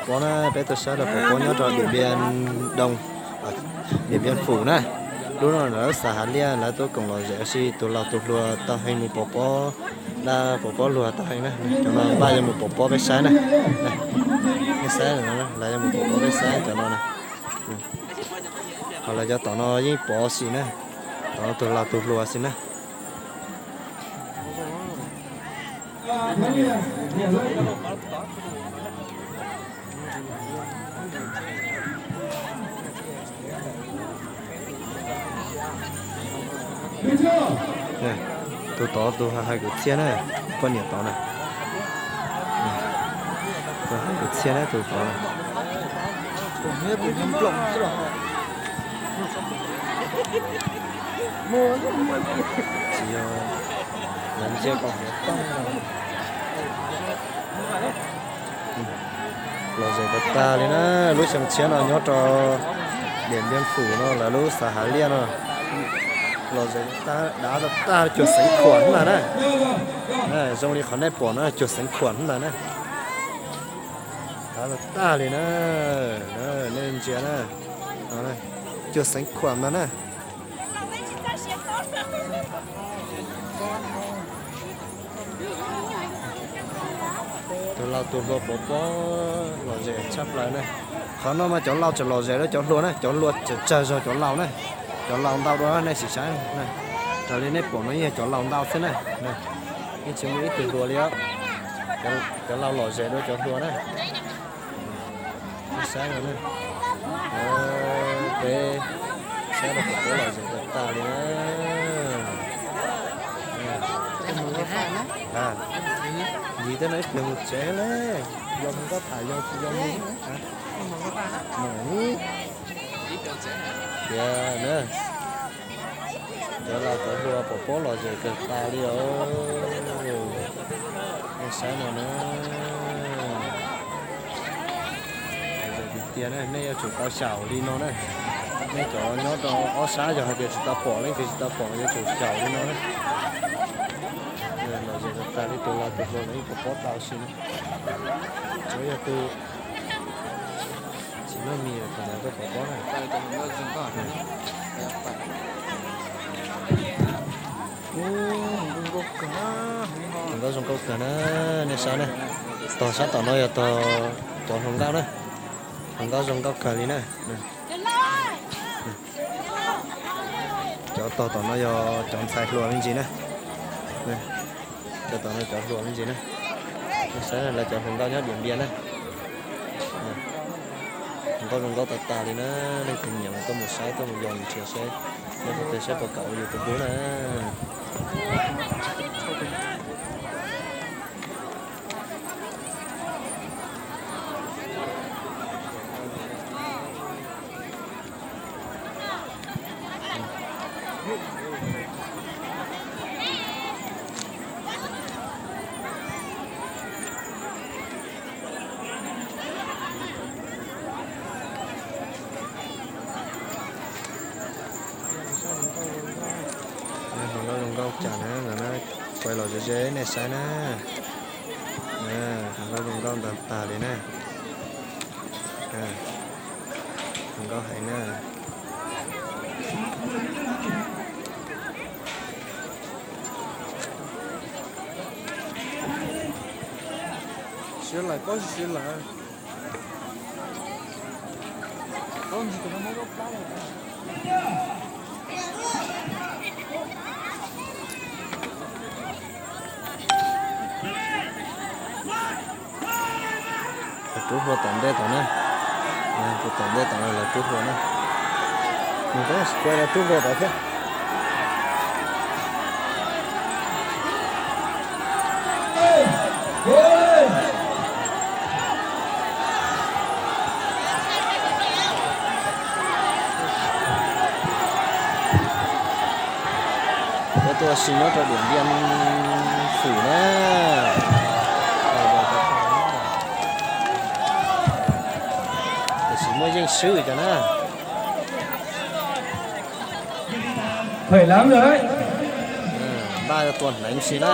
Pob na, peb tuaj saib lawv pov pob nyob rau Điện Biên Đông, Điện Biên Phủ na. Lub no lawv xav hav liaj lawv tuaj koom lom zem ua si, tus laus tus hluas tau heev mus pov pob, dab pov pob luag tau heev na. Cov no npaj yuav mus pov pob peb saib na. Nej saib, lawv yuav mus pov pob peb saib cov no na. Ho lawv cov tom no yeej pov xwb na, tom no tus laus tus hluas xwb na. Tus tod tus hais kwv txhiaj na, poj niam tod na. Tus hais kwv txhiaj na tus tod na. Tsis yog, lawv ntsia kom hniav tag. Lom zem tag tag li na, lub xyoo tshiab no nyob rau Điện Biên Phủ no lawv lub xav hav liaj no. Lom zem tag, dav tag tag, cuag Xeev Khuam ntag na. Zoo li qhov nej pom no cuag Xeev Khuam ntag na. Dav tag tag li na, nej ntsia na, cuag Xeev Khuam ntag na. Tus laus tus hluas pov pob lom zem tshaj plaws na. Qhov no mas cov laus tseem lom zem dua cov hluas na, cov hluas tseem tsawg zog cov laus na. Cov laus ntau dua nej sim saib na. Raws li nej pom no yeej yog cov laus ntau xwb na. Yeej tsis muaj ib tug hluas li os. Cov laus lom zem dua cov hluas na. Saib no na. Peb saib no pov pob lom zem tag tag li na. Yim tej no ib pliag mus tsev le, yog mus nkauj tham yog tsis yog mus. Tias na, cov laus cov hluas pov pob lom zem kawg tas li os. Nej saib no na. Tias nej yuav tsum tau xyaum li no na. Nej cov nyob rau ob sab yog hais tias tsis tau pom, leej twg tsis tau pom yuav tsum xyaum li no na. Lom zem tas tas li, tus laus tus hluas los yeej pov pob tau si na. Tsuav yog tus tsis muaj mis los tseem tuaj pov pob na. Hluas nkauj zoo nkauj kawg na, nej saib na. Tog sab tom no yog tog cov hluas nkauj na. Hluas nkauj zoo nkauj kawg li na. Cov tog tom no yog cov ntxhais hluas me ntsis na. Cov tom no cov hluas me ntsis na. Nej saib lawv cov hluas nkauj nyob Điện Biên na. Hluas nkauj zoo nkauj tag tag li na. Leej twg nyiam mas tuaj mus saib, tuaj mus yos nrhiav saib, nej tuaj saib puas kam ua yus tus hlub na. Hluas nkauj zoo nkauj cas na, nkawd na, kuav los ze ze nej saib na. Hluas nkauj zoo nkauj ntag tag li na. Hluas nkauj heev na. Siav lawm, pob siav lawm. Lawv rub hlua tom ntej tom na. Tus tom ntej tom no lawv rub hlua na. Nws kuj lawv rub hlua tom thiab. Peb tuaj ua si nyob rau Điện Biên Phủ na. Tiam sis muaj yeej swb cov na. Npaj tua hneev si na.